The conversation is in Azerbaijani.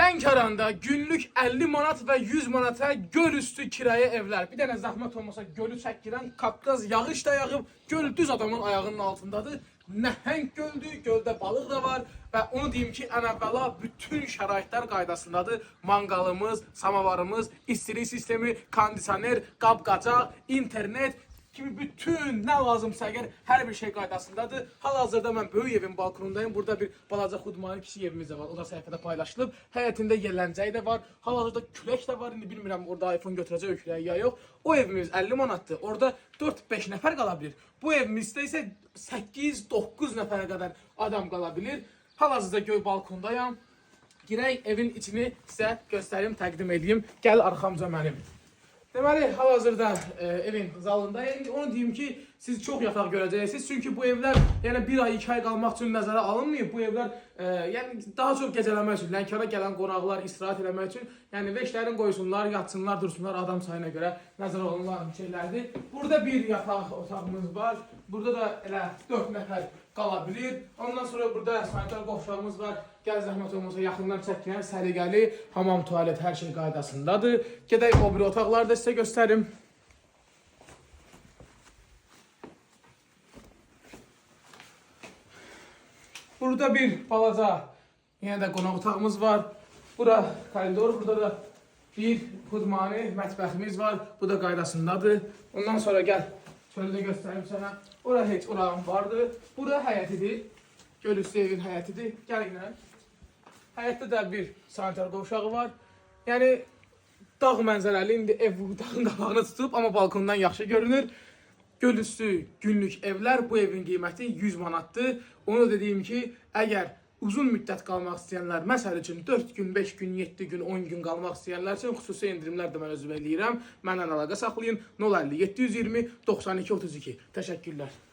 Lənkəranda günlük 50 manat və 100 manata göl üstü kirayə evlər. Bir dənə zəhmət olmasa gölü çəkdirən Qafqaz yağış da yağıb, göl düz adamın ayağının altındadır. Nəhəng göldür, göldə balıq da var və onu deyim ki, ən əvvəla bütün şəraitlər qaydasındadır. Manqalımız, samavarımız, istilik sistemi, kondisioner, qab-qacaq, internet, kimi bütün nə lazımsa əgər hər bir şey qaydasındadır. Hal-hazırda mən böyük evin balkonundayım. Burada bir balaca xudmani kiçik evimiz də var. O da səhifədə paylaşılıb. Həyətində yerlənəcəyi də var. Hal-hazırda külək də var. İndi bilmirəm orada iPhone götürəcək o küləyi ya yox. O evimiz 50 manatdır. Orada 4-5 nəfər qala bilir. Bu evimizdə isə 8-9 nəfərə qədər adam qala bilir. Hal-hazırda göy balkondayam. Girək evin içini sizə göstərim, təqdim edeyim. Gəl arxamca mənim. Deməli, hal-hazırda evin zalındayım. İndi onu deyim ki, siz çox yataq görəcəksiniz. Çünki bu evlər yəni bir ay, 2 ay qalmaq üçün nəzərə alınmayıb. Bu evlər yəni daha çox gecələmək üçün, Lənkərana gələn qonaqlar istirahət eləmək üçün, yəni veşlərini qoysunlar, yatsınlar, dursunlar adam sayına görə nəzərə alınan şeylərdir. Burada bir yataq otağımız var. Burada da elə 4 nəfər qala bilir. Ondan sonra burada sanitar qovşağımız var. Gəl zəhmət olmasa yaxından çəkinən səliqəli hamam, tualet hər şey qaydasındadır. Gedək o biri otaqları da sizə göstərim. Burada bir balaca yenə də qonaq otağımız var. Bura koridor, burada da bir xudmani mətbəximiz var. Bu da qaydasındadır. Ondan sonra gəl çölü də göstərim sənə. Ora heç oranın vardı. Bura həyətidir. Gölüstü evin həyətidir. Gəl yenə. Həyətdə də bir sanitar qovşağı var. Yəni dağ mənzərəli indi ev bu dağın qabağını tutub, amma balkondan yaxşı görünür. Gölüstü günlük evlər bu evin qiyməti 100 manatdır. Onu da dediyim ki, əgər uzun müddət qalmaq istəyənlər, məsəl üçün 4 gün, 5 gün, 7 gün, 10 gün qalmaq istəyənlər üçün xüsusi endirimlər də mən özüm eləyirəm. Mənlə əlaqə saxlayın 050 720 92 32. Təşəkkürlər.